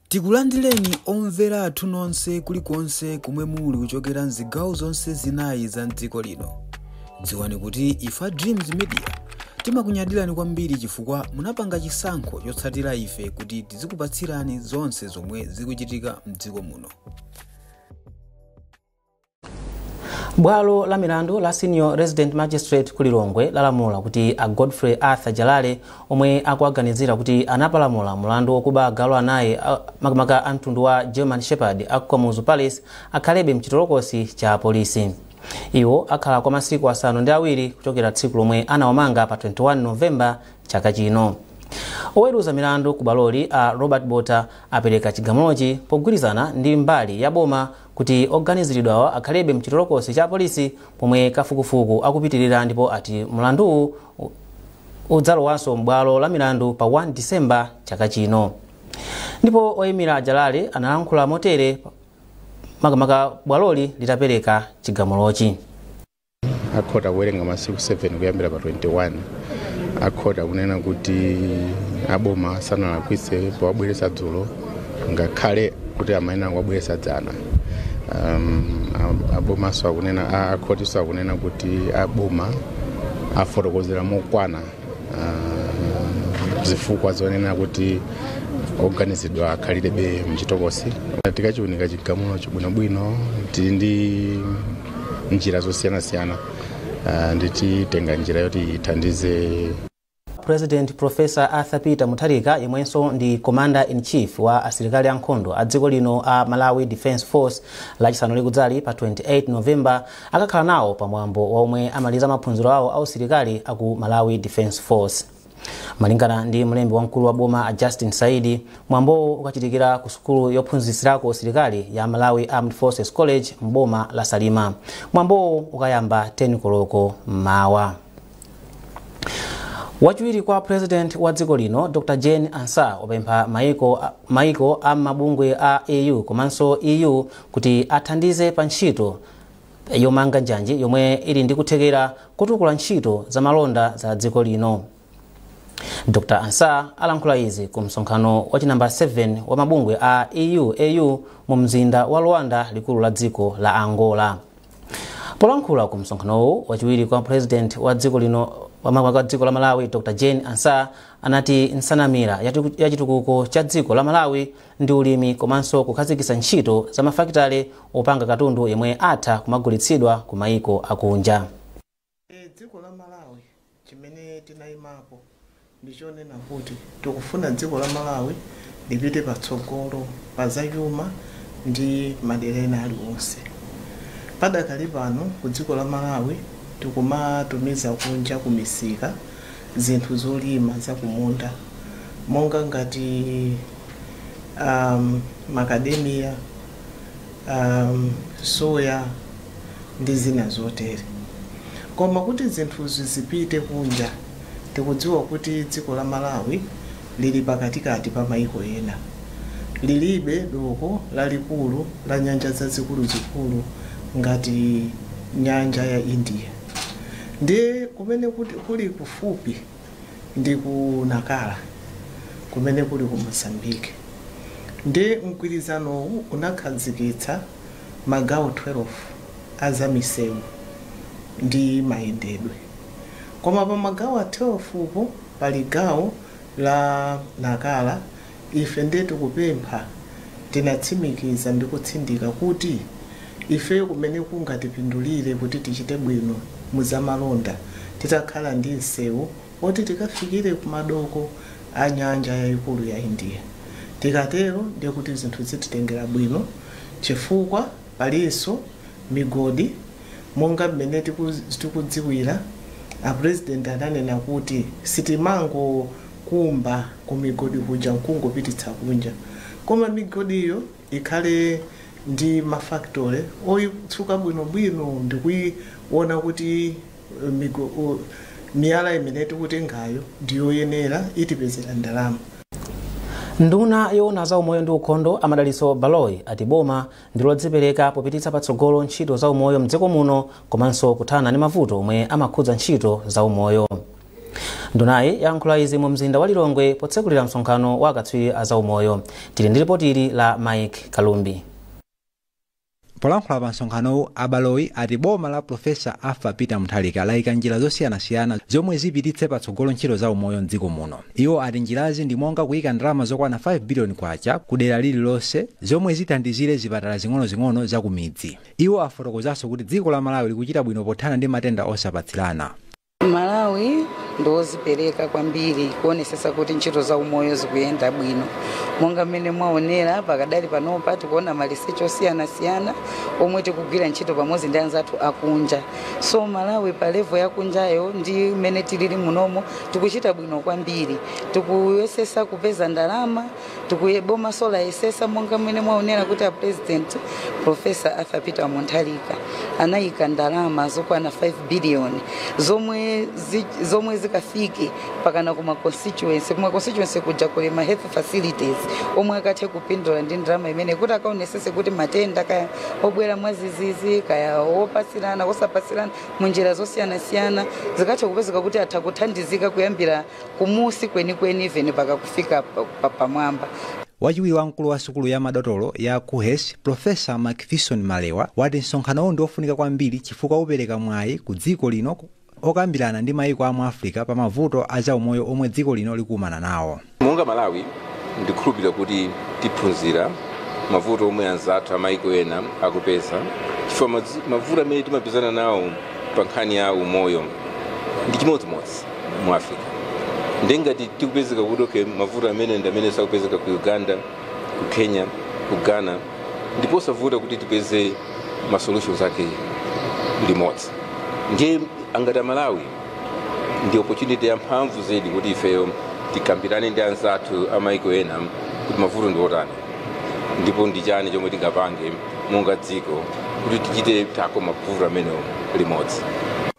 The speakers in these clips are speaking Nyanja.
Tikulandireni omvera athu nonse kulikonse kumwe muli kuchokera mzigawo zonse zinayi za mdziko lino. Dziwani kuti ife Dreams Media timakunyadirani kwambiri chifukwa munapanga chisankho chotsatira ife kuti tizikupatsirani zonse zomwe zikuchitika mdziko muno. Bwalo la milandu la Senior Resident Magistrate ku Lilongwe lalamula kuti a Godfrey Arthur Jalale, omwe akuaganizira kuti anapalamula mulandu wokuba agalu anayi makamaka a mtundu wa German Shepherd aku Kamuzu Palace, akhalebe mchitolokosi cha polisi. Iwo akhala kwa masiku 7 kuchokera tsiku lomwe anawamanga pa 21 Novemba chaka chino. Oweruza milandu ku bwaloli a Robert Bota apereka chigamulochi pogwirizana ndi mbali ya boma kuti oganiziridwawa akhalebe mchitolokosi cha polisi pomwe kafukufuku akupitirira, ndipo ati mlanduwu udzalowanso m'bwalo la milandu pa 1 Disemba chaka chino. Ndipo oyimira Jalale analankhula motere makamaka bwaloli litapereka chigamulochi. Akhota kuwerenga masiku 7 kuyambira pa 21. Akhota kunena kuti aboma sanalakwitse powabweretsa dzulo, ngakhale kuti amayenera kuwabweretsa dzana. Abomaso akunena, akhotiso akunena kuti aboma afotokozera mokwana zifukwa zonena kuti oganizidwa akhalirebe mchitokosi. Tikachiunika chigamulo chibwinobwino, tili ndi njira zosiyanasiyana, ndititenga njira yoti ithandize. President Professor Arthur Peter Mutharika, yemwenso ndi Commander in Chief wa asilikali ankhondo a dziko lino a Malawi Defence Force, lachisanu likudzali pa 28 November akakhala nawo pamwambo omwe amaliza maphunziro awo a usilikali aku Malawi Defence Force. Malingana ndi mlembi wamkulu wa boma a Justin Saidi, mwambowo ukachitikira ku sukulu yophunzitsirako usilikali ya Malawi Armed Forces College mboma la Salima. Mwambowo ukayamba 10 koloko mmawa. Wachiwiri kwa President wa dziko lino Dr. Jane Ansah wapempha maiko a mabungwe a AU komanso EU kuti athandize pa ntchito yomanga njanji yomwe ili ndi kuthekera kutukula ntchito za malonda za dziko lino. Dr. Ansah alankhula izi ku msonkhano wa chinamba 7 wa mabungwe a EU AU mu mzinda wa Luanda, likulu la dziko la Angola. Polankhula ku msonkhanowu, wachiwiri kwa President wa dziko lino wa dziko la Malawi Dr. Jane Ansah anati nsanamira ya chitukuko cha dziko la Malawi ndi ulimi komanso kukhazikitsa ntchito za mafakitale opanga katundu yemwe atha kumagulitsidwa ku maiko akunja. Dziko la Malawi chimene tinayimapo ndichonena kuti tikufuna dziko la Malawi lipite patsogolo pa zachuma ndi madera ena aliwonse. Padakali pano ku dziko la Malawi tikumatumiza kunja kumisika zinthu zolima zakumunda monga ngati macadamia, soya ndi zina zotere. Koma kuti zinthuzi zipite kunja, tikudziwa kuti dziko la Malawi lili pakatikati pa maiko ena, lilibe doko lalikulu la nyanja zazikuluzikulu ngati nyanja ya India. Ndiye kumene kuli kufupi ndi ku Nakala, kumene kuli ku Mozambique. Ndiye mgwirizanowu unakhazikitsa magawo 12 azamisewu ndi mayendedwe, koma pa magawo a 12 po pali gawo la Nakala. Ife ndiye tikupempha, tinatsimikiza ndi kutsindika kuti ife kumene kungatipindulire kuti tichite bwino muzamalonda titakhala ndi msewu oti tikafikire kumadoko a nyanja yayikulu ya India. Tikatero ndiye kuti zinthu zititengera bwino, chifukwa palinso migodi. Monga mmene tikudziwira, a President ananena kuti sitimangokumba ku migodi kuja nkungopititsa kunja, koma migodiyo ikhale ndi mafactory oyitsuka bwinobwino ndikuiona kuti miyala imene tikutengayo ndiyoyenera, itipezera ndalama. Nduna yoona za umoyo ndi ukhondo a Madalitso Baloyi ati boma ndi lodzipereka popititsa patsogolo ntchito za umoyo mdziko muno komanso kuthana ndi mavuto omwe amakhudza ntchito za umoyo. Ndunayi yankhula izi mu mzinda wa Lilongwe potsekulira msonkhano wa akatswiri a zaumoyo. Tili ndi ripoti ili la Mike Kalumbi. Polankhula pa msonkhanowu, a Baloyi ati boma la Profesa Arthur Peter Mutharika layika njira zosiyanasiyana zomwe zipititse patsogolo ntchito za umoyo mdziko muno. Iwo ati njirazi ndi monga kuyika ndalama zokwana 5 biliyoni kwacha ku dera lililonse zomwe zithandizire zipatala zing'onozing'ono za ku midzi. Iwo afotokozanso kuti dziko la Malawi likuchita bwino pothana ndi matenda osapatsirana. Malawi ndiwozipereka kwambiri kuonesesa kuti ntchito za umoyo zikuyenda bwino. Monga mmene mwaonera pakadali panopa, tikuona ma research osiyanasiyana omwe tikugwira ntchito pamodzi ndi anzathu akunja. So Malawi pa level yakunjayo ndi mmene tilili munomo, tikuchita bwino kwambiri. Tikuyesesa kupeza ndalama, tikuboma solayesesa, monga mmene mwaonera kuti a President Professor Arthur Peter Mutharika anayika ndalama zokwana 5 billion zomwe zikafike pakana kuma constituency. Kuma constituency kuja kuli ma health facilities omwe akathe kupindula ndi ndalama imene, kuti akaonesese kuti matenda kaya obwera mwazizizi, kaya opasirana, osapasirana munjira zosiyanasiyana, zikathe kupezeka kuti atha kuthandizika kuyambira kumusi kwenikweni even paka kufika pamwamba. Wachiwiri wamkulu wa sukulu ya madotolo ya KUHeS, Profesa Macpherson Malewa, wati msonkhanowu ndi ofunika kwambiri chifukwa upereka mwayi ku dziko lino okambirana ndi mayiko amu Africa pa mavuto a zaumoyo omwe dziko lino likumana nawo. Monga Malawi, ndikhulupirira kuti tiphunzira mavuto omwe anzathu amayiko ena akupeza, chifukwa mavuto amene timapezana nawo pa nkhani ya umoyo ndi chimodzimodzi mu Africa. Ndengati tikupezeka kuti okay, mavuto amene ndi amene sakupezeka ku Uganda, ku Kenya, ku Ghana, ndiposavuta kuti tipeze ma solutions ake limodzi. Ndiye angati Malawi ndi opportunity yamphamvu zedi kuti ifeyo tikambirane ndi anzathu amayiko ena kuti mavuto ndi otani, ndipo ndi chani chomwe tingapange monga dziko kuti tichite tackle mavuto amenewo limodzi.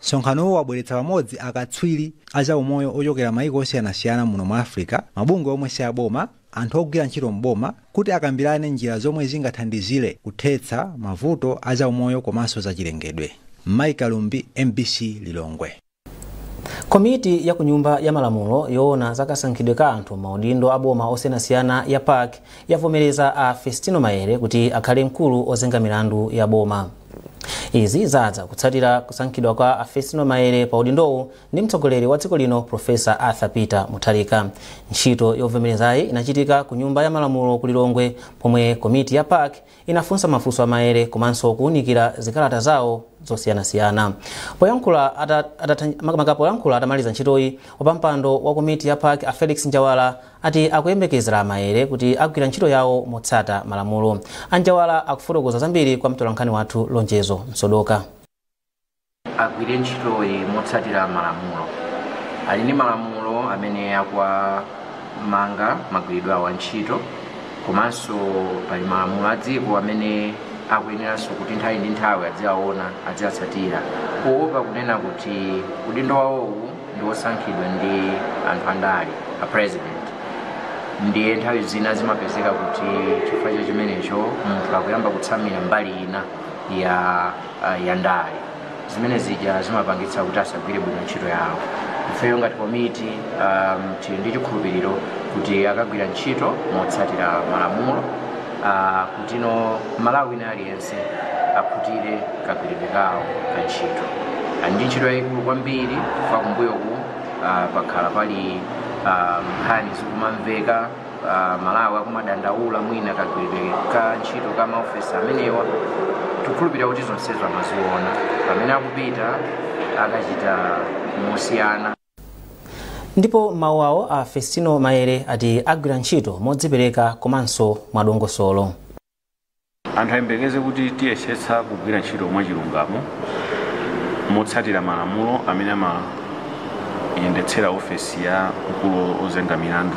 Msonkhanowu wabweretsa pamodzi akatswiri a zaumoyo ochokera mayiko osiyanasiyana muno mu Africa, mabungwe omwe si aboma, anthu ogwira ntchito mboma, kuti akambirane njira zomwe zingathandizire kuthetsa mavuto a zaumoyo komanso zachilengedwe. Mike Kalumbi, MBC, Lilongwe. Komiti ya ku Nyumba ya Malamulo yoona zakasankhidwe ka anthu maudindo aboma osiyanasiyana ya PAC yavomereza a Festino Maere kuti akhale mkulu ozenga milandu ya boma. Izi zadza kutsatira kusankhidwa kwa a Festino Maere pa udindowu ndi mtsogoleri wa dziko lino, Profesa Arthur Peter Mutharika. Ntchito yovomerezayi inachitika ku Nyumba ya Malamulo ku Lilongwe, pomwe komiti ya PAC inafunsa mafunso a Maere komanso kuwunikira zikalata zawo zosiyanasiyana. Poyankhula atamaliza ntchitoyi, wapampando wa komiti ya PAC a Felix Njawala ati akuyembekezera Maere kuti agwira ntchito yawo motsata malamulo. Anjawala akufotokoza zambiri kwa mtolankhani wathu Lonjezo Msodoka. Agwire ntchitoyi motsatira malamulo. Ali ndi malamulo amene akuwamanga magwiridwe awo antchito, komanso pali malamulo a dziko amene akuyeneranso kuti nthawi ndi nthawi aziwaona, aziwatsatira, kuopa kunena kuti udindo wawowu ndi wosankhidwa ndi anthu andale, a President. Ndiye nthawi zina zimapezeka kuti chifukwa cha chimenecho munthu akuyamba kutsamira mbali ina ya ndale, zimene zija zimapangitsa kuti asagwire bwino ntchito yawo. Ifeyo ngati komiti tili ndi chikhulupiriro kuti akagwira ntchito motsatira malamulo, kutino Malawi wina aliyense akhutire kagwiridwe kawo ka ntchito. Ndi ntchito yayikulu kwambiri chifukwa kumbuyoku pakhala pali nkhani zikumamveka, Malawi akumadandaula mwina kagwiridwe ka ntchito ka maofesi amenewa. Tikukhulupirira kuti zonsezo amaziona, pamene akupita akachita mosiyana. Ndipo mawu awo, a Festino Maere ati agwira ntchito modzipereka komanso mwadongosolo. Anthu ayembekeze kuti tiyesetsa kugwira ntchito mwachilungamo, motsatira malamulo amene amayendetsera ofesi ya mkulu ozenga milandu.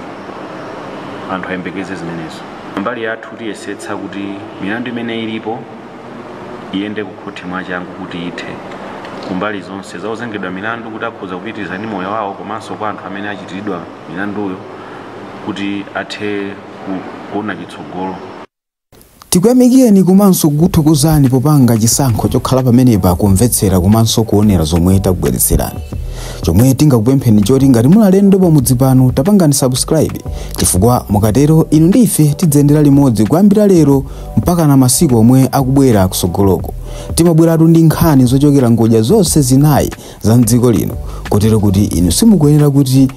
Anthu ayembekeze zimenezo. Mbali yathu tiyesetsa kuti milandu imene ilipo iyende kukhoti mwachangu kuti ithe kumbali zonse za ozengedwa milandu, kuti akhoza kupitiriza ndi moyo wawo, komanso kwa anthu amene achitiridwa milanduyo kuti athe kuona chitsogolo. Tikuyamikeni komanso kukuthokozani popanga chisankho chokhala pamenepa kumvetsera komanso kuonera zomwe takubweretserani. Chomwe tingakupempheni choti ngati muli alendo pamudzi pano, tapangani subscribe, chifukwa mukatero inu ndi ife tidzayendera limodzi kuyambira lero mpaka na masiku omwe akubwera kusogoloko. Timabweratu ndi nkhani zochokera ngodya zonse zinayi za mdziko lino, kotero kuti inu simukuyenera kuti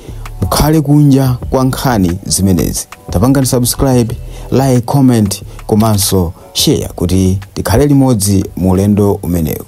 mukhale kunja kwa nkhani zimenezi. Tapangani subscribe, like, comment komanso share kuti tikhale limodzi mu ulendo umenewu.